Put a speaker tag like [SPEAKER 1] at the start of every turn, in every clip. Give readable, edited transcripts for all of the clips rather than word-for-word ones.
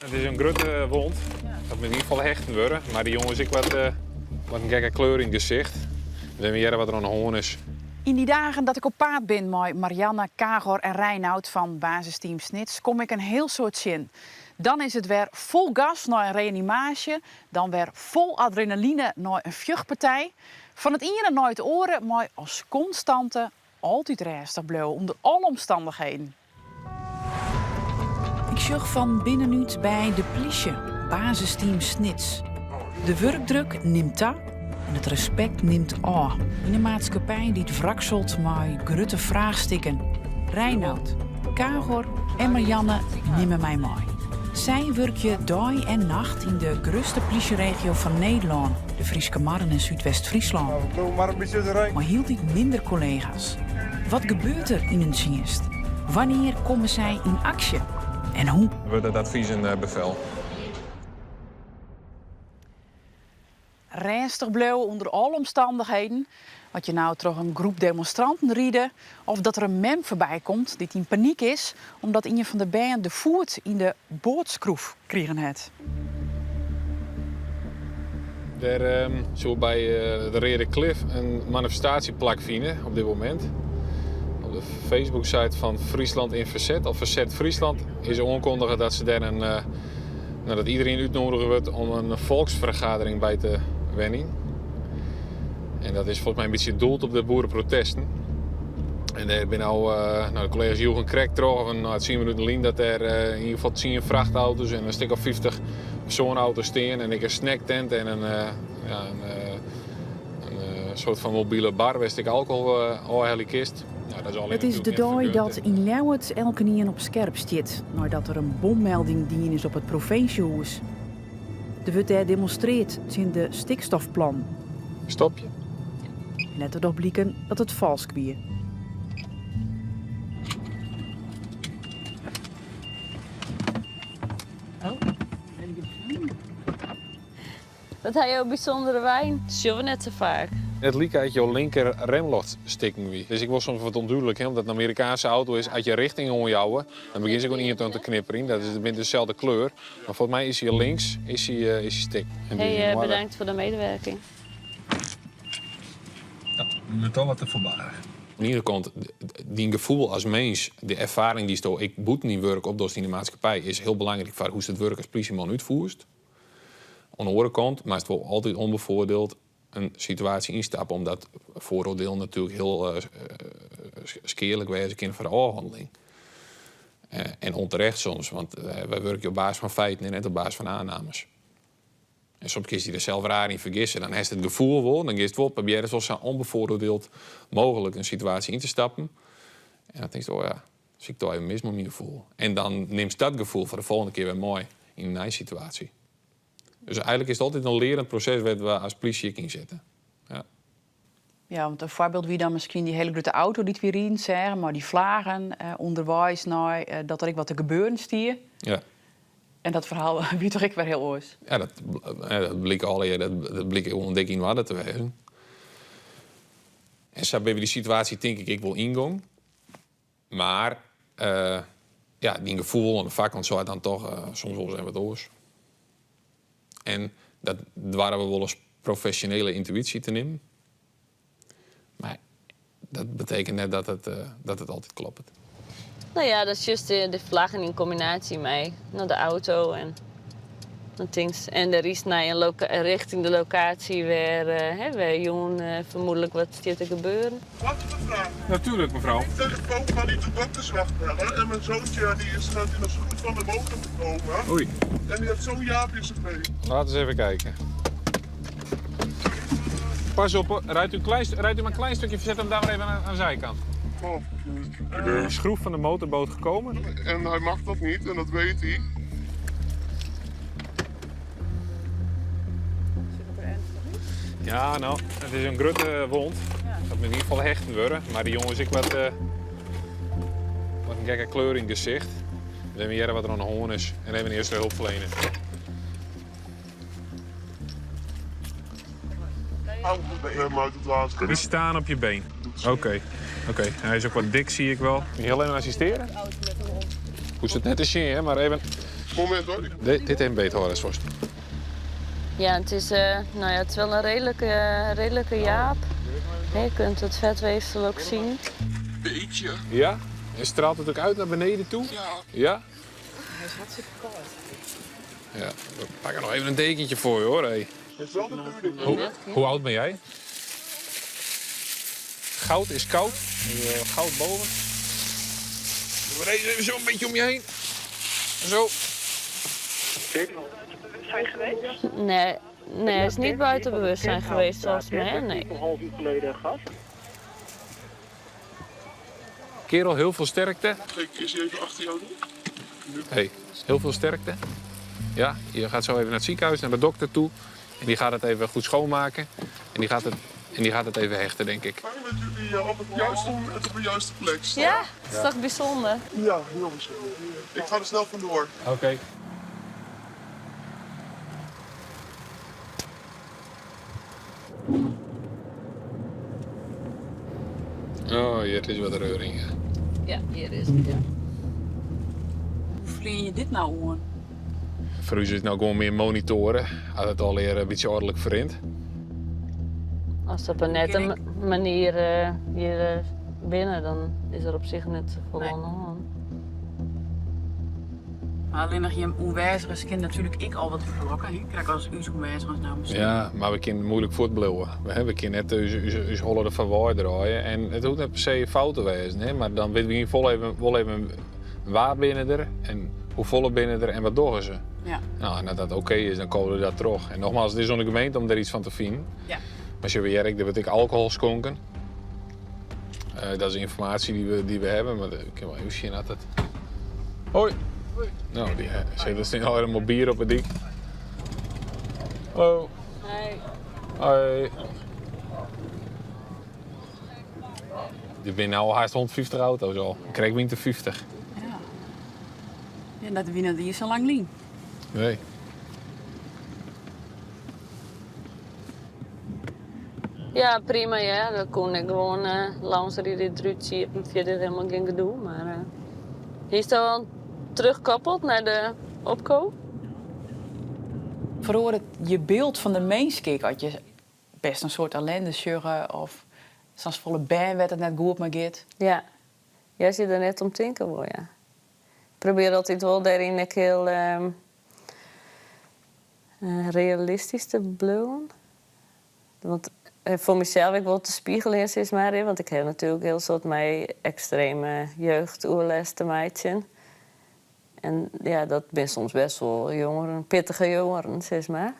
[SPEAKER 1] It is in grutte wond. Dat moat yn ieder gefal hechten wurde. Mar dy jonge is ek wat, eh, wat in gekke kleur yn it gesicht. Dus even hearre wat der oan de hân is.
[SPEAKER 2] Yn dy dagen dat ik op paad bin mei Marianne, Kagor en Reinoud fan basisteam Snits kom ik in hiel soad tsjin. Dan is it wer fol gas nei in reanimaasje, dan wer fol adrenaline nei in fjochtpartij. Fan it iene nei it oare mei as konstante altyd rêstich bliuwe ûnder alle omstannichheden. Ik sjoch fan binnenút by de plysje, basisteam Snits. De wurkdruk nimt ta en it respekt nimt ôf yn in maatskippij dy't wrakselt mei grutte fraachstikken. Reinoud, Kagor en Marianne nimme my mei. Sy wurkje dei en nacht yn de grutste plysjeregio fan Nederlân, de Fryske Marren en Súdwest-Fryslân. Mei hieltyd minder kollega's. Wat gebeurt der yn in tsjinst? Wannear komme sy yn aksje en hoe?
[SPEAKER 1] Wurdt it advys in befel?
[SPEAKER 2] Rêstich bliuwe ûnder alle omstannichheden. As je no troch in groep demonstranten ride of dat der in mem foarby komt dy't yn panyk is omdat ien fan de bern de foet yn de boatskroef krigen hat.
[SPEAKER 1] Der soe by de Reade Klif in manifestaasje plakfine op dit momint. Op de Facebook-site fan Friesland in Verzet of Verzet Friesland is oankondige dat se dêr in, no, dat iderien útnoadige wurdt om in folksfergadering by te wenjen. En dat is folgens my in bytsje doeld op de boereprotesten. En dêr binne al, no, de kollega's joegen krekt troch, of no, 10 minuten lyn, dat dêr yn ieder gefal 10 frachtauto's en in stik of 50 persoanauto's stean en ek in snacktent en in, ja, in, in soart fan mobile bar wêr'tst ek alkohol ôfhelje kinst. Nou, dat is al
[SPEAKER 2] It is de dei dat yn Ljouwert elkenien op skerp stiet neidat der in bommelding dien is op it provinsjehûs. Der wurdt dêr demonstreard tsjin de stikstofplannen.
[SPEAKER 1] Stopje.
[SPEAKER 2] Letter docht bliken dat it falsk wie.
[SPEAKER 3] Wat ha jo bysûndere wein? Sjogge we net sa faak.
[SPEAKER 1] It like at jo linker remlot stikken wie. Dus ik wol soms wat ûndúdlik, hè, omdat it in Amerikaanse auto is. As je richting oanjouwe, dan begjint se gewoan ien te knipperjen. Dat is it binne deselde kleur. Mar folgens my is hy links is hy, is hy stik. En dus
[SPEAKER 3] Hey, bedankt foar de medewerking.
[SPEAKER 1] No, toch wat te foarbarich. Oan de iene kant, dyn gefoel as mins, de erfaring dy'tsto ek bûten dyn wurk opdochst yn de maatskippij, is hiel belangryk foar hoe'tst it wurk as plysjeman útfoerst. Oan de oare kant moatst wol altyd ûnbefoardield in situaasje ynstappe, omdat foaroardielen natuerlik hiel skealik wêze kinne foar de ôfhanneling. En ûnterecht soms, want wy wurkje op basis fan feiten en net op basis fan aannames. En soms kinst dy der sels raar yn fergisse. Dan hast it gefoel wol, dan giest wol probearje wol sa ûnbefoardield mooglik in situaasje yn te stappen. En dan tinkst, oh ja, sit ik toch even mis mei myn gefoel. En dan nimst dat gefoel foar de folgjende kear wer mei yn in nije situaasje. Dus eigentlik is it altyd in learend proses wêr't we as plysje ek yn sitte. Ja.
[SPEAKER 2] Ja, want in foarbyld wie dan miskien dy hiele grutte auto dy't wy riden seagen mei dy flaggen ûnderweis nei dat der ek wat te gebeuren stie.
[SPEAKER 1] Ja.
[SPEAKER 2] En dat ferhaal wie toch ek wer hiel oars?
[SPEAKER 1] Ja, dat, dat bliek allegear, dat, dat bliek gewoan dik yn oarder te wêzen. En sa binne we dy situaasje tink ik ek wol yngong. Mar uh, ja, dyn gefoel oan de foarkant seit dan toch uh, soms wolris even wat oars. En dat doare we wolris profesjonele yntuïsje te nimmen. Mar dat betekent net dat it altyd kloppet.
[SPEAKER 3] No ja, dat is just de flaggen yn kombinaasje mei no, de auto en dan tinkst en der is nei in richting de lokaasje wêr, hè, wêr jûn fermoedlik wat stiet te gebeuren.
[SPEAKER 4] Wat is de vraag?
[SPEAKER 1] Natuurlijk, mevrouw.
[SPEAKER 4] Ik telefoon kan niet de dokterswacht bellen en mijn zoontje die is net in de schroef van de motor gekomen.
[SPEAKER 1] Oei.
[SPEAKER 4] En die heeft zo'n jaap in zijn been.
[SPEAKER 1] Laten we eens even kijken. Pas op, hoor. Rijdt u maar een klein stukje, verzet hem daar maar even aan de zijkant.
[SPEAKER 4] Oh.
[SPEAKER 1] De schroef van de motorboot gekomen.
[SPEAKER 4] En hij mag dat niet en dat weet hij.
[SPEAKER 1] Ja, no, it is in grutte wond. Dat moat yn ieder gefal hechten wurde. Mar dy jonge is ek wat, wat in gekke kleur yn it gesicht. Dus even hearre wat der oan de hân is en even earste hulp ferliene.
[SPEAKER 4] Helemaal uit het water.
[SPEAKER 1] Die staan op je been. Oké, oké. Hy is ek wat dik, zie ik wel. Heel even assisteren? Hoecht it net te sjen, hè, mar even.
[SPEAKER 4] Momint hoor.
[SPEAKER 1] Dit even beethâlde, vast.
[SPEAKER 3] Ja, het is, nou ja, het is wel een redelijke, redelijke jaap. Je kunt het vetweefsel ook zien.
[SPEAKER 4] Beetje.
[SPEAKER 1] Ja? En straalt het ook uit naar beneden toe?
[SPEAKER 4] Ja.
[SPEAKER 1] Ja?
[SPEAKER 2] Hij is hartstikke koud.
[SPEAKER 1] Ja. We pakken nog even een dekentje voor je hoor. Hey.
[SPEAKER 4] Het is wel de buurt.
[SPEAKER 1] Hoe oud ben jij? Goud is koud. Goud boven. Doe maar deze even zo een beetje om je heen. Zo.
[SPEAKER 3] Nee, nee, hij is niet buiten bewustzijn geweest volgens mij. Nee.
[SPEAKER 1] Kerel, heel veel sterkte.
[SPEAKER 4] Kijk, is hij even achter jou doen?
[SPEAKER 1] Hey, heel veel sterkte. Ja, je gaat zo even naar het ziekenhuis, naar de dokter toe. En die gaat het even goed schoonmaken. En die gaat het even hechten, denk ik.
[SPEAKER 4] Fijn dat jullie op het juiste moment op de juiste plek staan.
[SPEAKER 3] Ja, het is toch bijzonder?
[SPEAKER 4] Ja, heel bijzonder. Ik ga er snel vandoor.
[SPEAKER 1] Oké. Oh, hier is wat reuring. ja.
[SPEAKER 3] Ja, hier is het, ja.
[SPEAKER 2] Hoe vlieg je dit nou aan?
[SPEAKER 1] Voor u is het nou gewoon meer monitoren. Had het al eer een beetje ordelijk verrind.
[SPEAKER 3] Als het op een nette manier hier binnen, dan is er op zich net vol
[SPEAKER 2] Nee.
[SPEAKER 3] aan de hand.
[SPEAKER 2] Maar alleen nog je onwijzigers kind natuurlijk ik al wat verlokken. Ik krijg als u zo'n wijzigers nou misschien.
[SPEAKER 1] Ja, maar we kunnen moeilijk voortblijven. We kunnen net ons hollen ervan waar draaien. En het hoeft niet per se fout te wezen, hè? Maar dan weten we in ieder geval even, wel even waar binnen er en hoe volle binnen er en wat doen ze. Nou, en als dat oké is, dan komen we dat terug. En nogmaals, het is aan de gemeente om daar iets van te vinden. Maar zo weer, ik, dat ik alcohol schonken. Dat is informatie die we hebben, maar ik kan wel even zien dat het... Hoi!
[SPEAKER 4] Hoi.
[SPEAKER 1] Nou, die zit er snel helemaal bier op het dik. Hallo.
[SPEAKER 3] Hoi.
[SPEAKER 1] Hoi. Ik ben nou haast 150 auto's al. Ik krijg winter 50.
[SPEAKER 2] Ja. Ja, dat winnen die is al lang lien.
[SPEAKER 1] Nee.
[SPEAKER 3] Ja, prima, ja. Dat kon ik gewoon langs die drutie op een verder helemaal geen gedoe. Maar is dat wel terugkoppeld naar de opko?
[SPEAKER 2] Verhoor het je beeld van de mens had je best een soort ellende sjuggen of zelfs volle band werd het net goed maar git.
[SPEAKER 3] Ja, jij zit er net om tinken, hoor, ja. Ik probeer altijd wel daarin ook heel realistisch te blijven. Want voor mezelf, ik wil te spiegelen in, zeg maar, hè, want ik heb natuurlijk heel soort mij extreme jeugdoorles te maken. En ja, dat ben soms best wel jongeren, pittige jongeren, zeg maar.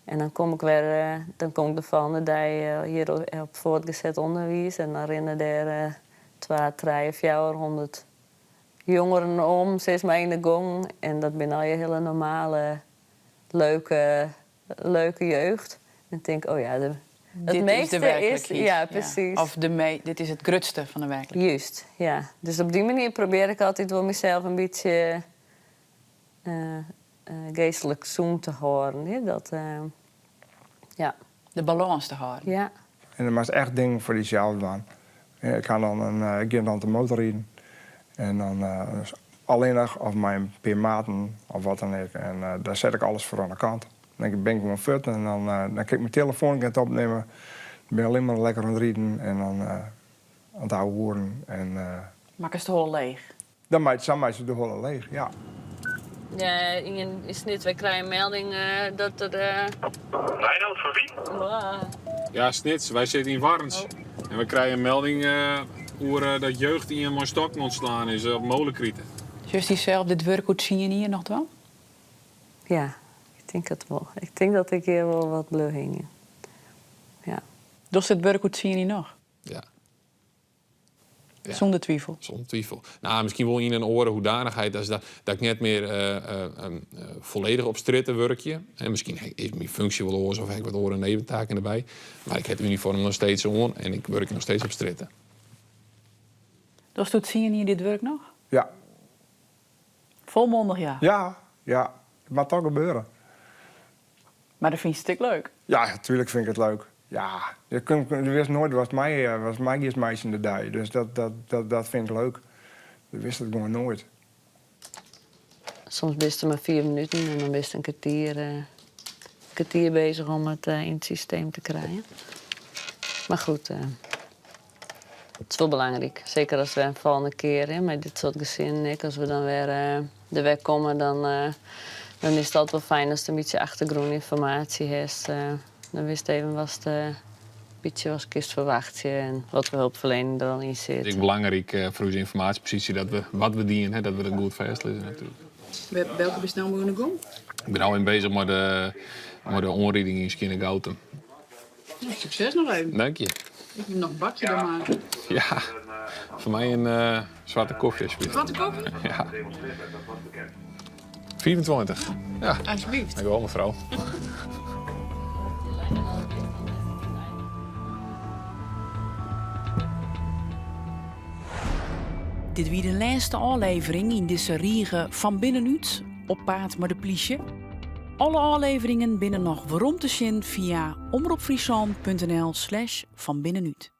[SPEAKER 3] En dan kom ik weer dan kom ik de volgende dag hier op voortgezet onderwijs. En dan rennen daar 2, 3, 400 jongeren om, zeg maar, in de gong. En dat ben al je hele normale, leuke jeugd. En ik denk, oh ja, het
[SPEAKER 2] Dit is de
[SPEAKER 3] meeste is,
[SPEAKER 2] werkelijkheid.
[SPEAKER 3] ja,
[SPEAKER 2] Ja.
[SPEAKER 3] precies.
[SPEAKER 2] Of dit is het grutste van de werkelijkheid.
[SPEAKER 3] Juist, ja. Dus op die manier probeer ik altijd wel mezelf een beetje geestelijk zoen te houden. Hè? Dat ja.
[SPEAKER 2] De balans te houden.
[SPEAKER 3] Ja.
[SPEAKER 5] En dat was echt dingen voor diezelfde baan. Ja, ik ga dan een ik ga dan de motor rijden. En dan alleen nog of mijn paar maten of wat dan ook. En daar zet ik alles voor aan de kant. Dan ben ik gewoon fit en dan kan ik mijn telefoon het opnemen. Dan ben ik alleen maar lekker aan het rijden en dan aan het ouwe hoeren. En
[SPEAKER 2] Maak eens de holle leeg.
[SPEAKER 5] Dan maakt ze de holle leeg, ja.
[SPEAKER 3] Ja, in is niet, wij krijgen een melding dat er
[SPEAKER 6] Reinoud, voor wie?
[SPEAKER 3] Wow.
[SPEAKER 1] Ja, Snits, wij zitten in Warns.
[SPEAKER 3] Oh.
[SPEAKER 1] En we krijgen een melding over dat jeugd in een stok ontslaan is op molenkrieten.
[SPEAKER 2] Just die zelf dit werk goed zien je hier nog wel?
[SPEAKER 3] Ja, ik denk het wel. Ik denk dat ik hier wel wat bleu hing. Ja.
[SPEAKER 2] Dus dit werk goed zien je nog?
[SPEAKER 1] Ja. Ja.
[SPEAKER 2] Zonder twijfel.
[SPEAKER 1] Zonder twijfel. Nou, misschien wel in een oren hoedanigheid als dat ik net meer volledig op stritten werkje. En misschien is mijn functie wel oors of heb ik wat oren en neventaken erbij. Maar ik heb het uniform nog steeds on en ik werk nog steeds op stritten.
[SPEAKER 2] Dus doet zien je hier dit werk nog?
[SPEAKER 5] Ja.
[SPEAKER 2] Volmondig ja?
[SPEAKER 5] Ja, ja. Het mag toch gebeuren.
[SPEAKER 2] Maar dat vind je stuk leuk?
[SPEAKER 5] Ja, natuurlijk vind ik het leuk. Ja, je kunt, je wist nooit wat mij wat mij is meisje in de dij. Dus dat vind ik leuk. Dat wist ik gewoon nooit.
[SPEAKER 3] Soms bist der mar fiif minuten en dan bist in kertier, kertier beuzich om it yn it systeem te krijen. Mar goed, it is wol belangryk. Seker as we in folgjende kear, hè, mei dit soart gesinnen ek, as we dan wer der wer komme, dan, dan is it altyd wol fijn ast in bytsje achtergrûnynformaasje hast. Dan witst even watst bytsje watst kinst ferwachtsje en wat foar helpferliening der al yn sit.
[SPEAKER 1] It is ek belangryk foar ús ynformaasjeposysje dat we wat we dien ha, dat we dat goed fêstlizze natuerlik.
[SPEAKER 2] Welke bist no oan 'e gong?
[SPEAKER 1] Ik bin no even bezich mei de, mei de oanriding yn Skearnegoutum.
[SPEAKER 2] Nou, sukses noch even.
[SPEAKER 1] Dank je.
[SPEAKER 2] Ik nim noch in bakje dan mar.
[SPEAKER 1] Ja, foar my in swarte kofje alsjeblieft.
[SPEAKER 2] Swarte kofje?
[SPEAKER 1] Ja. 25. Ja.
[SPEAKER 2] Alsjeblieft.
[SPEAKER 1] Dank u wel, mevrouw.
[SPEAKER 2] Dit wie de lêste ôflevering yn dizze rige Fan Binnenút op paad mei de plysje. Alle ôfleveringen binne noch werom te sjen fia omropfryslân.nl slash vanbinnenút.